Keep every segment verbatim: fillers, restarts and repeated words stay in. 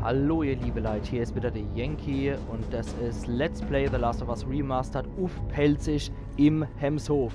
Hallo ihr liebe Leit, hier is wieder de Yankee un des is Let's Play The Last of Us Remastered uff Pälzisch im Hemshof.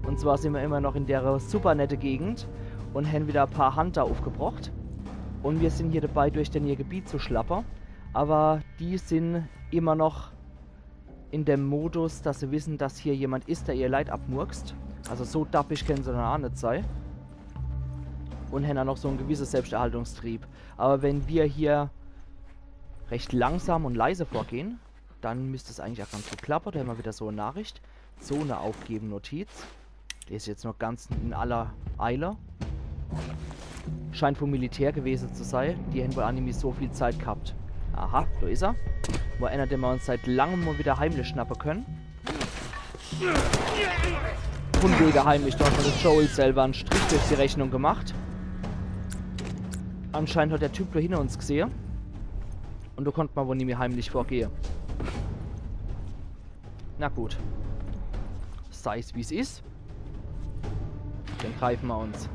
Un zwar sin mer immer noch in dere super nette Gegend un hen wieder e paar Hunter uffgebrocht. Un mir sin hier debei, durch den ihr Gebiet zu schlappe. Awwer die sin immer noch in dem Modus, dass se wissen, dass hier jemand is, der ihr Leit abmurkst. Also so dappisch kennen se dann aa net sei. Un hen aa noch so en gewisse Selbsterhaltungstrieb. Awwer wenn mir hier recht langsam un leise vorgehn, dann misst es eigentlich aa ganz gut klappe. Do hen mer wieder so e Nachricht. Zone aufgeben, Notiz. Die is jetzt noch ganz in aller Eile. Scheint vum Militär gewese zu sei. Die hen wohl aa nimmi so viel Zeit gehabt. Aha, do is er. Mol ener, den mer uns seit langem mol wieder heimlich schnappe könne. Vun wege heimlich, do hat mer de Joel selwer en Strich durch die Rechnung gemacht. Anscheinend hat der Typ do hinner uns gesehe. Un do konnt mer wohl nimmi heimlich vorgehe. Na gut. Sei's wie's is. Den greife mer uns.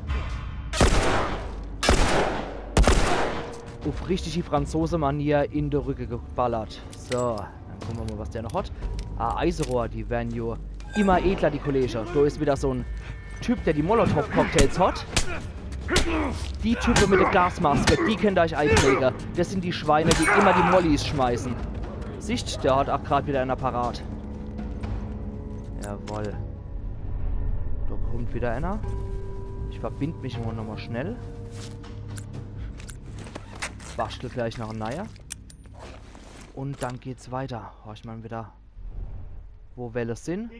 Uff richtige Franzose-Manier in de Rücke geballert. So, dann gucke mer mol, was der noch hat. Ah, Eiserohr, die werre jo immer edler, die Kollege. Do is wieder so en Typ, der die Molotow-Cocktails hat. Die Type mit de Gasmaske, die kennt ihr euch eipräge. Des sin die Schweine, die immer die Mollys schmeißen. Sicht, der hat aa grad wieder ener parat. Jawoll. Do kummt wieder ener. Ich verbind mich mol nochmol schnell. Baschtel gleich noch en neier. Un dann geht's weiter. Horch mer wieder. Wo Welle sin?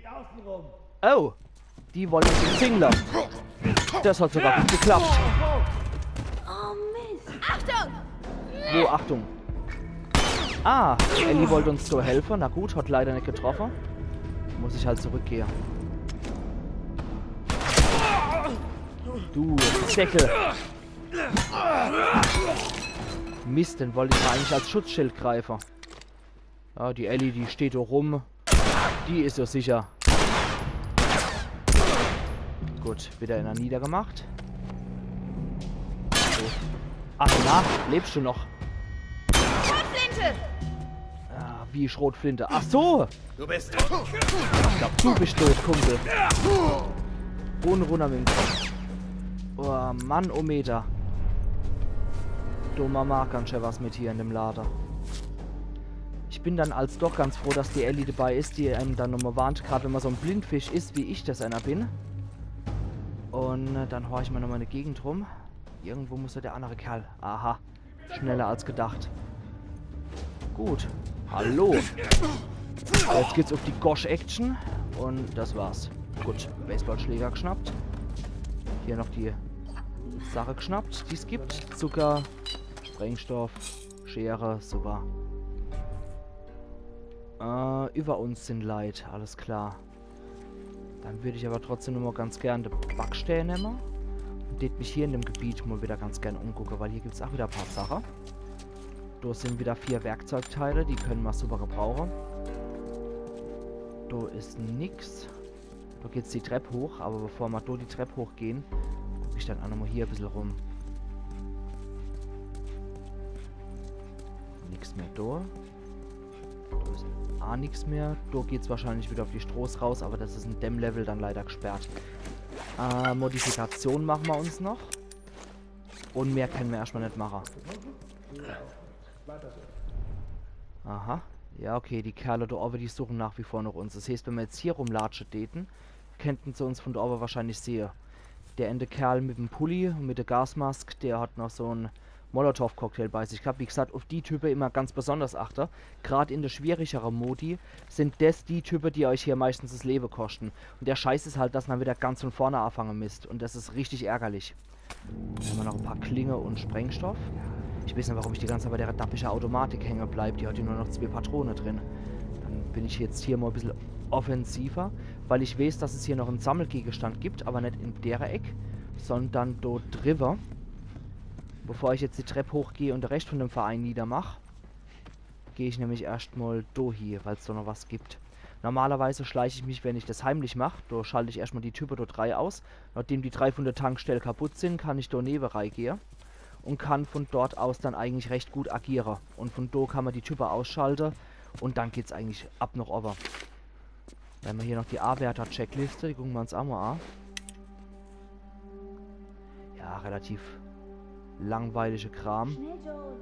Oh! Die wolle uns umzingle. Des hat sogar gut geklappt. Oh Mist. Achtung! Wo? Achtung! Ah, Ellie wollt uns so helfe. Na gut, hat leider net getroffe. Muss ich halt zurückgehe. Du Deckel. Mist, den wollt ich eigentlich als Schutzschild greife. Ja, die Ellie, die steht do rum. Die is jo sicher. Gut, wieder ener niedergemacht. So. Ach na, lebst du noch? Schrotflinte! Ah, wie Schrotflinte? Ach so! Du bist tot. Ich glaab, du bist tot, Kumpel. Un runner mit em Kopf. Oh Mann, oh Meter. Do mache mer ganz schää was mit hier in dem Lade. Ich bin dann als doch ganz froh, dass die Ellie debei is, die em dann nochmol warnt, grad wenn mer so en Blindfisch is, wie ich des ener bin. Un, äh, dann horch ich mol nochmol in de Gegend rum. Irgendwo muss jo der annere Kerl. Aha. Schneller als gedacht. Gut. Hallo. Jetzt geht's uff die Gosh-Action. Un des war's. Gut. Baseballschläger geschnappt. Hier noch die Sache geschnappt, die's gibt. Zucker, Sprengstoff, Schere, super. Äh, über uns sin Leit, alles klar. Dann würd ich awwer trotzdem nochmol ganz gern de Backstää nemme. Un tät mich hier in dem Gebiet mol wieder ganz gern umgucke, weil hier gibt's aa wieder e paar Sache. Do sin wieder vier Werkzeugteile, die könne mer super gebrauche. Do is nix. Do geht's die Trepp hoch, awwer bevor mer do die Trepp hochgehn, guck ich dann aa nochmol hier e bissel rum. Nix mehr do. Do is aa nix mehr. Do geht's wahrscheinlich wieder uff die Stroß raus, awwer des is in dem Level dann leider gesperrt. Äh, Modifikation mache mer uns noch. Un mehr kenne mer erschtmol net mache. Aha. Ja, okay, die Kerle do owwe, die suche noch wie vor noch uns. Des heeßt, wenn mer jetzt hier rumlatsche däte, kennte se uns vun do owwe wahrscheinlich sehe. Der ääne Kerl mit em Pulli un mit de Gasmask, der hat noch so en Molotow-Cocktail bei sich gehabt. Wie gesagt, uff die Type immer ganz besonders achte. Grad in de schwierigere Modi sin des die Type, die eich hier meistens des Lewe koschte. Un der Scheiß is halt, dass ma wieder ganz vun vorne aafange misst. Un des is richtig ärgerlich. Dann hämmer noch e paar Klinge un Sprengstoff. Ich weeß net, warum ich die ganz Zeit bei der dappische Automatik hänge bleib. Die hat jo nur noch zwee Patrone drin. Dann bin ich jetzt hier mol e bissel offensiver, weil ich weeß, dass es hier noch en Sammelgegenstand gibt, awwer net in dere Eck, sondern do driwwe. Bevor ich jetzt die Trepp hochgeh un de Rescht vun dem Verein niedermach, geh ich nämlich erscht mol do hie, weil's do noch was gibt. Normalerweise schleich ich mich, wenn ich des heimlich mach. Do schalt ich erscht mol die Type do drei aus. Nachdem die drei vun de Tankstell kaputt sin, kann ich do newe reigehe. und kann von dort aus dann eigentlich recht gut agiere. Und von do kann man die Type ausschalte und dann geht's eigentlich ab noch owwe. Dann hämmer hier noch die Arbeiter-Checkliste, die gucke mer uns ach mol a. Ja, relativ langweilige Kram. Schnell, Joel.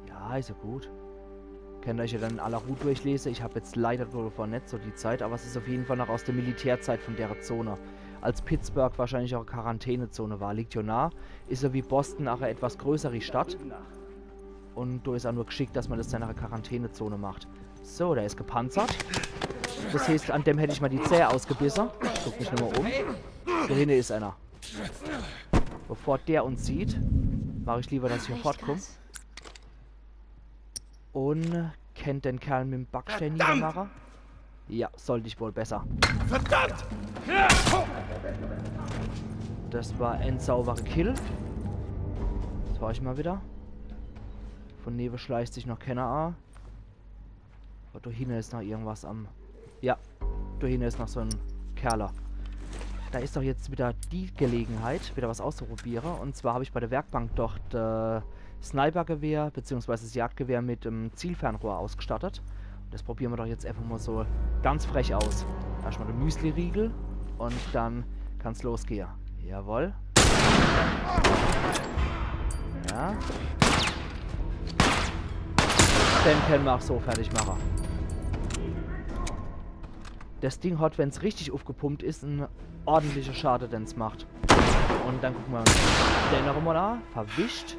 Ja, is ja gut. Könnt ihr euch ja dann in aller Ruh durchlese. Ich hab jetzt leider dodevor net so die Zeit, aber es is auf jeden Fall noch aus der Militärzeit von dere Zone. Als Pittsburgh wahrscheinlich auch Quarantänezone war. Liegt jo nah. Is ja wie Boston auch e etwas größeri Stadt. Und do is auch nur gschickt, dass man das dann noch e Quarantänezone macht. So, der is gepanzert. Das heißt, an dem hätt ich mol die Zäh ausgebisse. Guck mich nochmol um. Do hinne is einer. Bevor der uns sieht, mach ich lieber, dass ich hier fortkomm. Und kennt den Kerl mit dem Backstein niedermache? Ja, sollt ich wohl besser. Verdammt! Das war en saubere Kill. Das war ich mol wieder. Von newe schleicht sich noch kenner a. Aber do hinne is noch irgendwas am... Ja, do hinne is noch so en Kerl. Da is doch jetzt wieder die Gelegenheit, wieder was auszuprobiere. Und zwar hab ich bei der Werkbank doch das Snipergewehr beziehungsweise das Jagdgewehr mit dem Zielfernrohr ausgestattet. Und das probiere mer doch jetzt einfach mol so ganz frech aus. Erstmol de Müsliriegel und dann kann's losgehe. Jawohl. Ja. Den könne mer auch so fertig mache. Das Ding hat, wenn's richtig aufgepumpt is, en ordentliche Schade, den's macht. Und dann gucke mer uns den noch mol a. Verwischt.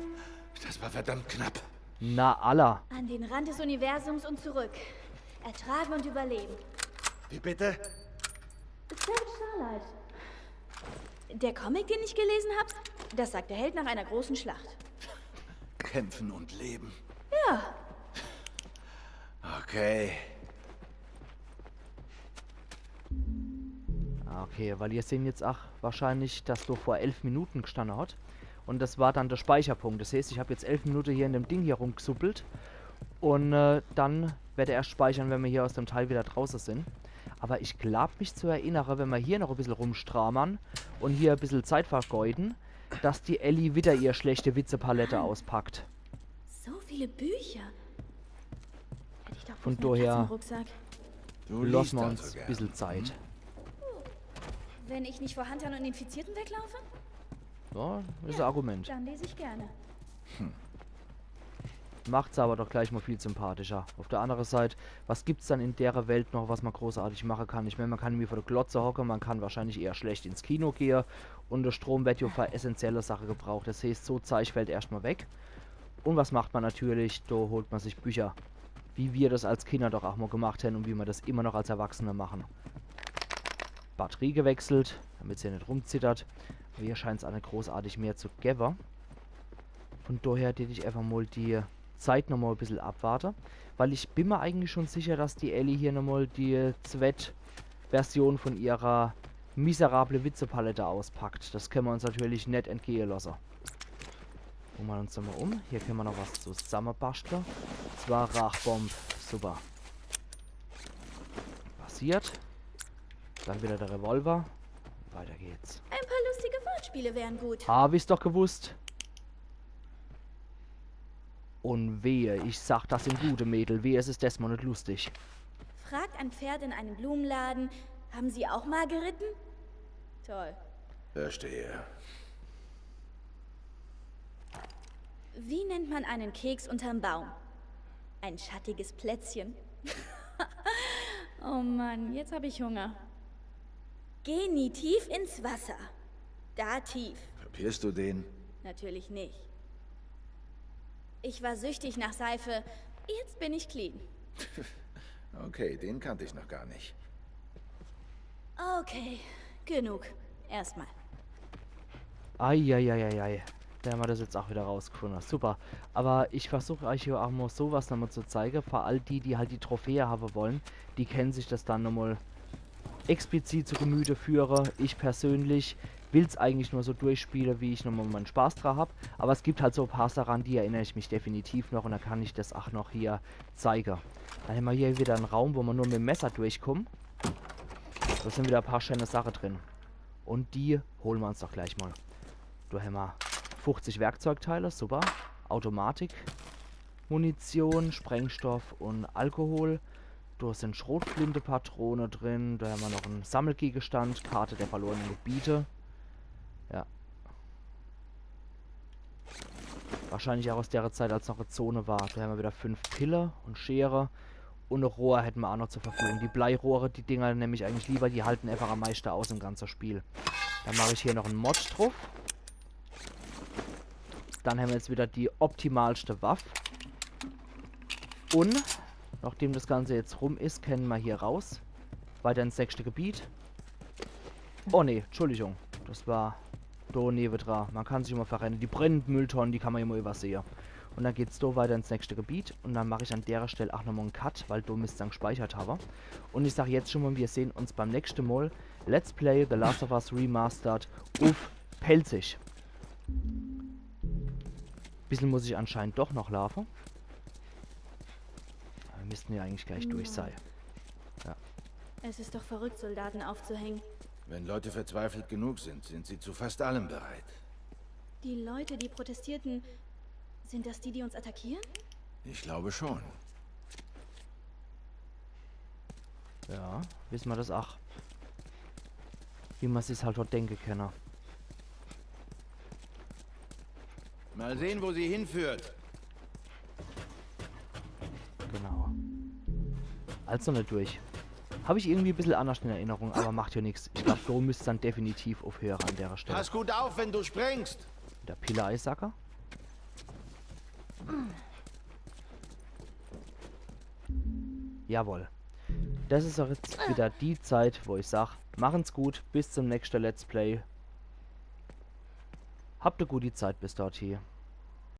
Das war verdammt knapp. Na, alla. An den Rand des Universums und zurück. Ertragen und überleben. Wie bitte? Save Starlight. Der Comic, den ich gelesen hab, das sagt der Held nach einer großen Schlacht. Kämpfen und leben. Ja. Okay. Ah, okay, weil ihr sehen jetzt ach wahrscheinlich, dass do vor elf Minute gstanne hat. Und das war dann der Speicherpunkt. Das heißt, ich hab jetzt elf Minute hier in dem Ding hier rumgesuppelt. Und äh, dann werd er erst speichern, wenn mer hier aus dem Teil wieder drauße sind. Aber ich glaub mich zu erinnere, wenn mer hier noch e bissel rumstramern und hier e bissel Zeit vergeuden, dass die Ellie wieder ihr schlechte Witzepalette auspackt. So viele Bücher. Hätte ich doch bloß mehr Platz im Rucksack. Von daher lassen mer uns e bissel Zeit. Wenn ich nicht vor Huntern und Infizierten weglaufe? Ja, is e Argument. Dann lese ich gerne. Macht's aber doch gleich mol viel sympathischer. Auf der andere Seit, was gibt's dann in dere Welt noch, was mer großartig mache kann? Ich mein, mer kann irgendwie vor der Glotze hocke, mer kann wahrscheinlich eher schlecht ins Kino gehe und der Strom werd jo für essentielle Sache gebraucht. Das heißt, so Zeich fällt erstmol weg. Und was macht mer natürlich? Do holt mer sich Bücher. Wie wir das als Kinder doch auch mol gemacht hän und wie mer das immer noch als Erwachsene machen. Batterie gewechselt, damit se net rumzittert. Aber hier scheint's auch net großartig mehr zu gewwe. Von daher tät ich einfach mol die Zeit noch mol e bissel abwarte, weil ich bin mer eigentlich schon sicher, dass die Ellie hier noch mol die zwett Version von ihrer miserable Witzepalette auspackt. Das könne mer uns natürlich net entgehe lasse. Gucke mer uns nochmol um. Hier könne mer noch was zusammebastle. Zwar Rachbomb. Super. Passiert. Dann wieder der Revolver. Weiter geht's. Ein paar lustige Wortspiele wären gut. Hab ich's doch gewusst. Und wehe, ich sag, das sind gute Mädel. Wehe, es is desmol net lustig. Fragt ein Pferd in einem Blumenladen: Haben Sie auch Margeriten? Toll. Verstehe. Wie nennt man einen Keks unterm Baum? Ein schattiges Plätzchen. Oh Mann, jetzt hab ich Hunger. Geh nie tief ins Wasser. Dativ. Kapierst du den? Natürlich nicht. Ich war süchtig nach Seife. Jetzt bin ich clean. Okay, den kannte ich noch gar nicht. Okay, genug. Erstmal. Eieieiei. Da hämmer das jetzt auch wieder rausgefunne. Super. Aber ich versuch euch hier auch mol sowas nochmol zu zeige. Für all die, die halt die Trophäe habe wollen, die kennen sich das dann nochmol explizit zu Gemüte führe. Ich persönlich will's eigentlich nur so durchspiele, wie ich nochmol mein Spaß dra hab. Aber es gibt halt so paar Sache, an die erinnere ich mich definitiv noch und da kann ich das auch noch hier zeige. Dann hämmer hier wieder en Raum, wo mer nur mit dem Messer durchkommen. Da sind wieder e paar scheene Sache drin. Und die hole mer uns doch gleich mol. Do hämmer fuchzig Werkzeugteile, super. Automatik, Munition, Sprengstoff un Alkohol. Do sin Schrotflintepatrone drin. Do hämmer noch en Sammelgegenstand, Karte der verlorenen Gebiete. Ja. Wahrscheinlich auch aus dere Zeit, als noch e Zone war. Do hämmer wieder fünf Pille un Schere. Un e Rohr hätte mer auch noch zur Verfügung. Die Bleirohre, die Dinger nemm ich eigentlich lieber, die halten einfach am meischte aus im ganze Spiel. Dann mach ich hier noch en Mod druff. Dann hämmer jetzt wieder die optimalste Waff. Un nachdem das Ganze jetzt rum is, kenne mer hier raus. Weiter ins nächste Gebiet. Oh nee, Entschuldigung. Das war do newedra. Mer kann sich immer verrenne. Die brennende Mülltonne, die kann mer immer übersehe. Un dann geht's do weiter ins nächste Gebiet. Un dann mach ich an dere Stell auch nochmal en Cut, weil do misst's dann gespeichert hawwe. Un ich sag jetzt schon mal, wir sehen uns beim nächste Mal. Let's Play The Last of Us Remastered uff Pälzisch. Bissel muss ich anscheinend doch noch laafe. Mer missten ja eigentlich gleich durch sei. Es ist doch verrückt, Soldaten aufzuhängen. Wenn Leute verzweifelt genug sind, sind sie zu fast allem bereit. Die Leute, die protestierten, sind das die, die uns attackieren? Ich glaube schon. Ja, wisse mer das ach. Wie mer sich's halt dort denke kenne. Mal sehen, wo sie hinführt. Genau. Also net durch. Hab ich irgendwie bissel anders in Erinnerung, aber macht ja nix. Ich glaub, do müsst's dann definitiv uffhöre an dere Stell. Pass gut auf, wenn du springst. Der Pille-Eissacker. Jawohl. Das is auch jetzt wieder die Zeit, wo ich sag, machen's gut, bis zum nächste Let's Play. Habt e gute Zeit bis dorthie.